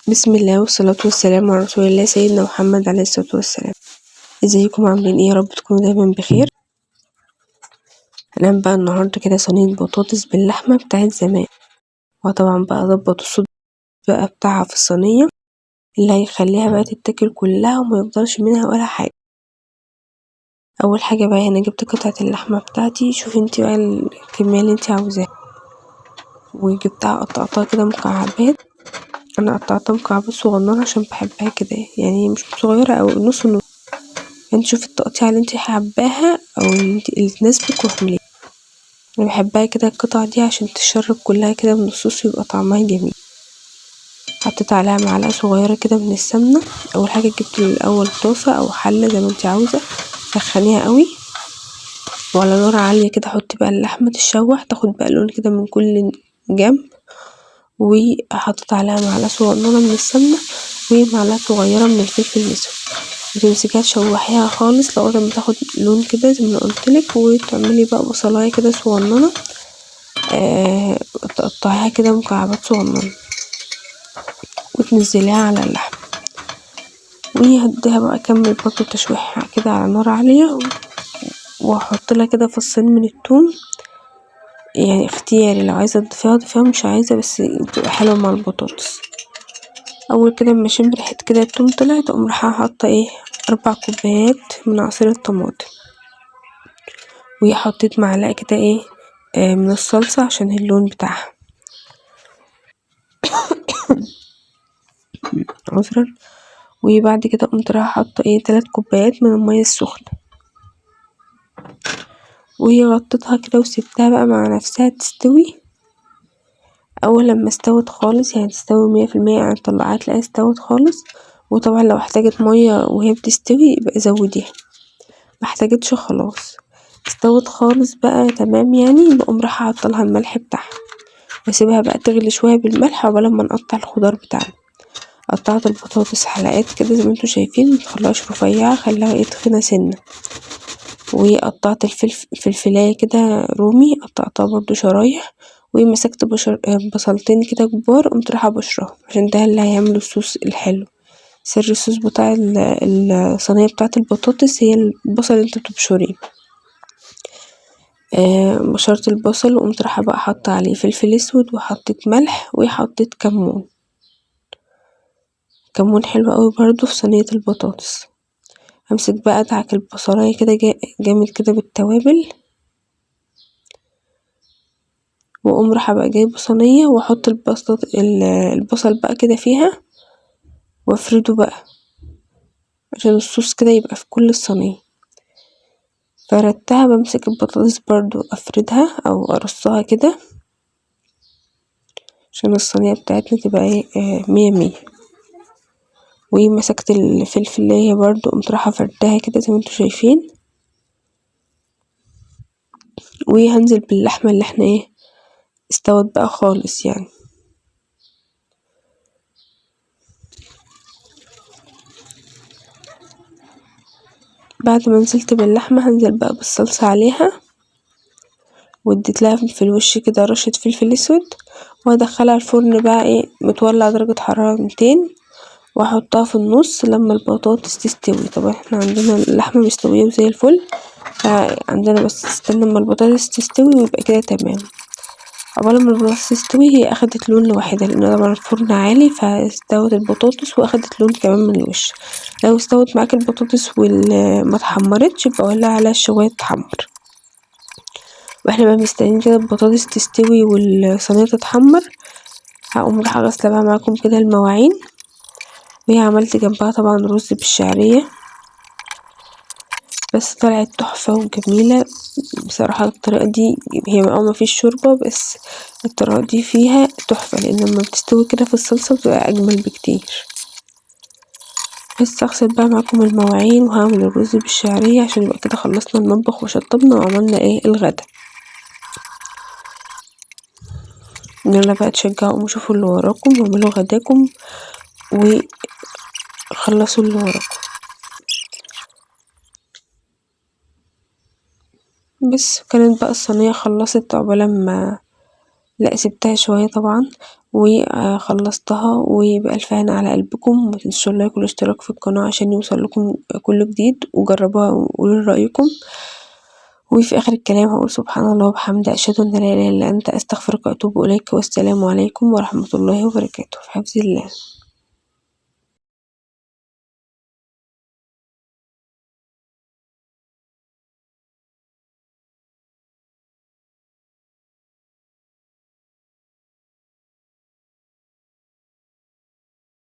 بسم الله والصلاة والسلام على رسول الله سيدنا محمد عليه الصلاة والسلام. ازيكم عاملين ايه؟ يا رب تكونوا دايما بخير. هنعمل بقى النهارده كده صينية بطاطس باللحمه بتاعت زمان، وطبعا بقى اظبط الصوص بقى بتاعها في الصينية اللي هيخليها بقى تتاكل كلها وما يفضلش منها ولا حاجة. اول حاجة بقى هنا جبت قطعه اللحمة بتاعتي، شوفي انتي بقى الكمية اللي انتي عاوزاها، وجبتها قطعتها كده مكعبات. انا قطعتها مكعبات صغننه عشان بحبها كده، يعني مش صغيرة او نص نص، انت شوفي التقطيعه اللي انت حباها او اللي تناسبك واعمليها. انا بحبها كده القطع دي عشان تشرب كلها كده من الصوص ويبقى طعمها جميل. حطيت عليها معلقه صغيرة كده من السمنة. اول حاجة جبت الاول طاسه او حله زي ما انت عاوزه، سخنيها قوي وعلى نار عالية كده. حطي بقى اللحمة تتشوح، تاخد بقى لون كده من كل جنب. وحطيت عليها معلقه صغننه من السمنة ومعلقة صغيرة من الفلفل الاسود، وتمسكيها تشوحيها خالص لغاية ما تاخد لون كده زي ما قلتلك. وتعملي بقى بصلايه كده صغننه، تقطعيها كده مكعبات صغننه وتنزليها على اللحمة. وهديها بقى اكمل برضو تشويحها كده على نار عالية، واحط لها كده فصين من الثوم، يعني اختياري لو عايزه تضيفيها ضيفيها، مش عايزه بس بتبقى حلوة مع البطاطس. اول كده ما اشم ريحه كده الثوم طلعت، اقوم رايحة حاطه 4 كوبايات من عصير الطماطم، وحطيت معلقه كده من الصلصه عشان اللون بتاعها. عذرا. وبعد كده قمت رايحة حاطه 3 كوبايات من المية السخنة، وغطيتها كده وسبتها بقى مع نفسها تستوي. اول لما استوت خالص، يعني تستوي 100%، يعني تطلعيها تلاقيها استوت خالص. وطبعا لو احتاجت مية وهي بتستوي يبقى زوديها، ما احتاجتش خلاص استوت خالص بقى تمام. يعني بقوم رايحة حاطه لها الملح بتاعها، واسيبها بقى تغلي شوية بالملح عقبال ما نقطع الخضار بتاعنا. قطعت البطاطس حلقات كده زي ما انتم شايفين، متخليهاش رفيعة، خليها تخينة سنة. وقطعت الفلفلايه كده رومي، قطعتها برضو شرايح. ومسكت بصلتين كده كبار، قمت رايحة بشرهم عشان ده اللي هيعمل الصوص الحلو. سر الصوص بتاع الصينية بتاعه البطاطس هي البصل اللي انتوا بتبشريه. بشرت البصل وقمت رايحة بقى حاطه عليه فلفل اسود، وحطيت ملح، وحطيت كمون. كمون حلو قوي برضو في صينية البطاطس. همسك بقى ادعك البصلايه كده جامد كده بالتوابل، واقوم رايحة بقى جايبه صينية واحط البصل بقى كده فيها، وافرده بقى عشان الصوص كده يبقى في كل الصينية. فردتها، بمسك البطاطس برضو افردها او ارصها كده عشان الصينية بتاعتنا تبقى 100 100. ومسكت الفلفلايه برضو قمت رايحة فردها كده زي ما انتوا شايفين. وهنزل باللحمه اللي احنا استوت بقى خالص يعني. بعد ما نزلت باللحمه هنزل بقى بالصلصه عليها، واديت لها في الوش كده رشه فلفل اسود، وهدخلها الفرن بقى متولع درجه حرارة 200، واحطها في النص لما البطاطس تستوي. طبعا احنا عندنا اللحمة مستوية وزي الفل، فعندنا بس تستنى لما البطاطس تستوي ويبقى كده تمام. عقبال ما البطاطس تستوي هي اخدت لون لوحدها، لان طبعا الفرن عالي فاستوت البطاطس واخدت لون كمان من الوش. لو استوت معاك البطاطس وما اتحمرتش يبقى ولع عليها الشوايه تتحمر. واحنا بقى مستنيين كده البطاطس تستوي والصينيه تتحمر، هقوم رايحة غاسله بقى معاكم كده المواعين. وهي عملت جنبها طبعا رز بالشعريه، بس طلعت تحفة وجميلة بصراحة. الطريقة دي هي ما فيش شوربة، بس الطريقة دي فيها تحفة، لان لما بتستوي كده في الصلصه بتبقى اجمل بكتير. بس اغسل بقى معاكم المواعين وهعمل الرز بالشعريه عشان يبقى كده خلصنا المطبخ وشطبنا وعملنا الغدا. يلا بقى تشجعوا وشوفوا اللي وراكم واعملوا غداكم وخلصوا اللي وراكم. بس كانت بقى الصينية خلصت عقبال ما لا سبتها شوية طبعا. وخلصتها، وبألف هنا على قلبكم. ومتنسوش ال like والاشتراك في القناة عشان يوصل لكم كل جديد، وجربوها وقولوا رأيكم. وفي آخر الكلام هقول سبحان الله وبحمده، أشهد أن لا إله إلا أنت، أستغفرك وأتوب إليك، والسلام عليكم ورحمة الله وبركاته. في حفظ الله.